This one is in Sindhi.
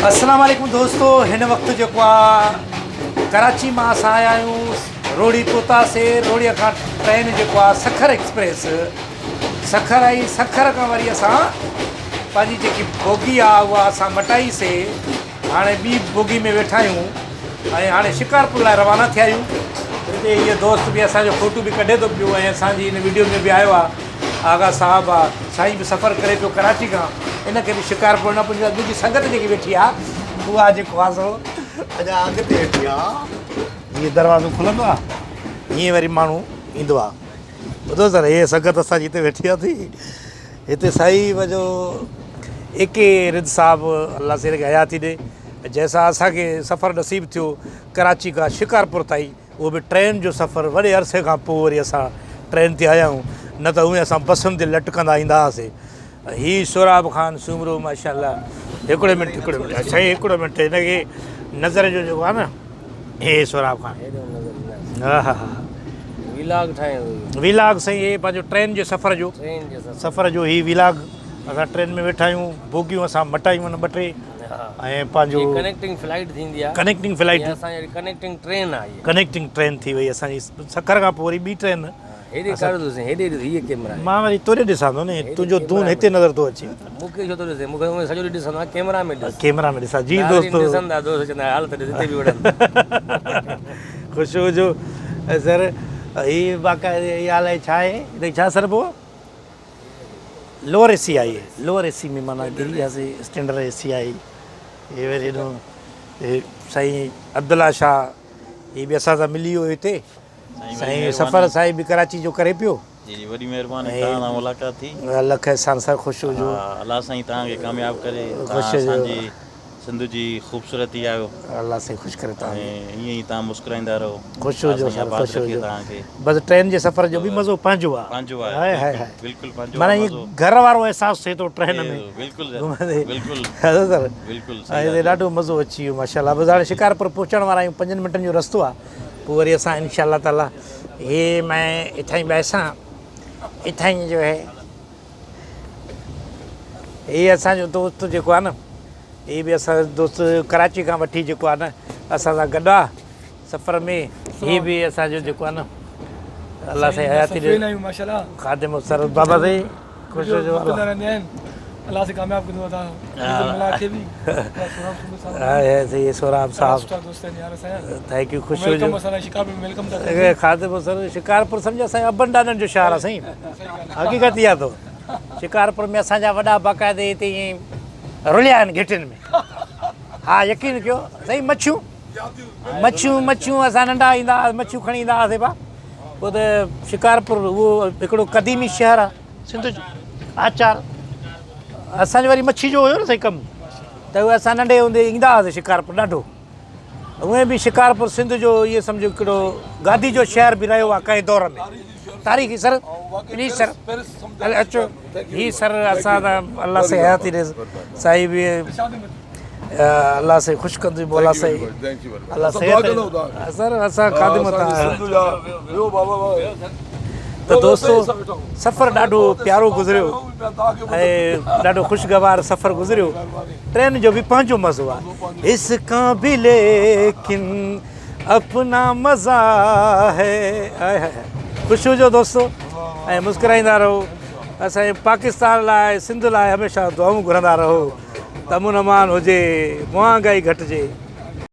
السلام عليڪم دوستو هن وقت جيڪو آ ڪراچي مان اسان آيا آهيون روهڙي پهتاسي روهڙي کان ٽرين جيڪو آ سکر ايڪسپريس سکر آئي سکر کان وري اسان پنهنجي جيڪي بوگي آ اها اسان مٽائي سي هاڻي ٻي بوگي ۾ ويٺا آهيون ۽ هاڻي شڪارپور لاء روانا ٿيا آهيون هتي هيء دوست به اسان جو فوٽو به ڪڍي ٿو پيو ۽ اسان جي هن ويڊيو ۾ به آيو آ آغا صاحب آ سائين به سفر ڪري پيو ڪراچي کان ان کي به شڪارپور نه پڄي منهنجي سنگت جيڪي ويٺي آ اها جيڪو آ سو اڃا اڳتي ويٺي آ. هي دروازو کلندو آ هيئن وري ماڻهو ايندو آ ٻڌو سر هي سنگت اسان جي هتي ويٺي آ ٿي هتي سائين پنهنجو اي ڪي رند صاحب الله سائين کي حياتي ڏي جنهن سان اسان کي سفر نصيب ٿيو ڪراچي کان شڪارپور تائين اهو به ٽرين جو سفر وڏي عرصي کان پوء وري اسان ٽرين تي آيا آهيون نه ته اونئي اسان بسن تي لٽڪندا ايندا هئاسي هي سهراب خان سومرو ماشاء الله هڪڙو منٽ هڪڙو منٽ سائين هڪڙو منٽ هن کي نظر جو جيڪو آهي نه هي سهراب خان ها ها ها ويلاگ ٺاهيو ويلاگ سائين هي پنهنجو ٽرين جي سفر جو سفر جو هي ويلاگ اسان ٽرين ۾ ويٺا آهيون بوگيون اسان مٽايون آهن ٻه ٽي ۽ پنهنجو ڪنيڪٽنگ فلائيٽ ٿيندي آهي ڪنيڪٽنگ فلائيٽ اسان جي ڪنيڪٽنگ ٽرين آهي ڪنيڪٽنگ ٽرين ٿي وئي اسان جي سکر کان پوء وري ٻي ٽرين هيڏي ڪر ٿو سين هيڏي ڏس هيء ڪيمرا مان وري توڏي ڏسان ٿو نه تنهنجو دون هتي نظر ٿو اچي مون کي ڇو ٿو ڏسين مون کي اونئي سڄو ڏينهن ڏسندو آهيان ڪيمرا ۾ ڏس ڪيمرا ۾ ڏسان جي دوستو ڏسندا دوست چوندا حالت ڏس هتي به وڙهن خوش هجو سر هي باقاعده هي الائي ڇا آهي هن کي ڇا سڏبو آهي لوئر اي سي آهي لوئر اي سي ۾ معنيٰ گري وياسي اسٽينڊرڊ اي سي آهي هي وري هيڏو هي سائين عبدالله شاهه هي به اسان سان ملي ويو هتي سائين سفر سائين به ڪراچي جو ڪري پيو جي جي وڏي مهرباني توهان سان ملاقات ٿي لک احسان سر خوش هجو الله سائين توهان کي ڪامياب ڪري توهان اسان جي سنڌ جي خوبصورتي آهيو. الله سائين خوش ڪري توهان کي. ۽ ائين ئي توهان مسڪرائيندا رهو. خوش هجو سر خوش هجو. بس ٽرين جي سفر جو به مزو پنهنجو آ. پنهنجو آهي هاء هاء بلڪل پنهنجو معنيٰ ائين گهر وارو احساس ٿئي ٿو ٽرين ۾. بلڪل بلڪل سر بلڪل صحيح ڏاڍو مزو اچي ويو ماشاءالله بس هاڻي شڪارپور پهچڻ وارا آهيون پنجن منٽن جو رستو آ پوء وري اسان انشاء الله تعالي هي مين اتھان ئي بيسان اتھان ئي جو هي هي اسان جو دوست جيڪو آ نه هي به اسان جو دوست ڪراچي کان وٺي جيڪو آ نه اسان سان گڏ آ سفر ۾ هي به اسان جو جيڪو آ نه الله سائين حياتي ڏي خادم سر بابا سائين خوش هجو الله سائين ڪامياب ڪندو اسان ملاقات به هاي سائين سهراب صاحب thank you خوش هجو خادم سر شڪارپور سمجهه اسان ابن ڏاڏن جو شهر آ سائين حقيقت اها اٿو شڪارپور ۾ اسان جا وڏا باقاعدي هتي ائين رليا آهن گهٽين ۾ ها يقين ڪيو سائين مڇيون مڇيون مڇيون اسان ننڍا ايندا هئا مڇيون کڻي ايندا هئاسي با پوء ته شڪارپور اهو هڪڙو قديمي شهر آهي سنڌ جو آچار اسان جو وري مڇي جو هيو نه سائين ڪم ته اهي اسان ننڍي هوندي ايندا هئاسي شڪارپور ڏاڍو هونئن به شڪارپور سنڌ جو اهو سمجهو هڪڙو گادي جو شهر به رهيو آهي ڪنهن دور ۾ تاريخي سر پليز سر اچو هي سر اسان ته الله سائين حياتي ڏيس سائين به الله سائين خوش ڪندي مولا سائين الله سائين سر اسان خادم ته دوستو سفر ڏاڍو پيارو گذريو ۽ ڏاڍو خوشگوار سفر گذريو ٽرين جو به پنهنجو مزو آ اس کا به ليڪن اپنا مزا هي آئي هاء خوش هجو دوستو ۽ مسڪرائيندا رهو اسان جي پاڪستان لاء سنڌ لاء هميشه دعائون گهرندا رهو ته امن امان هجي مهانگائي گهٽجي.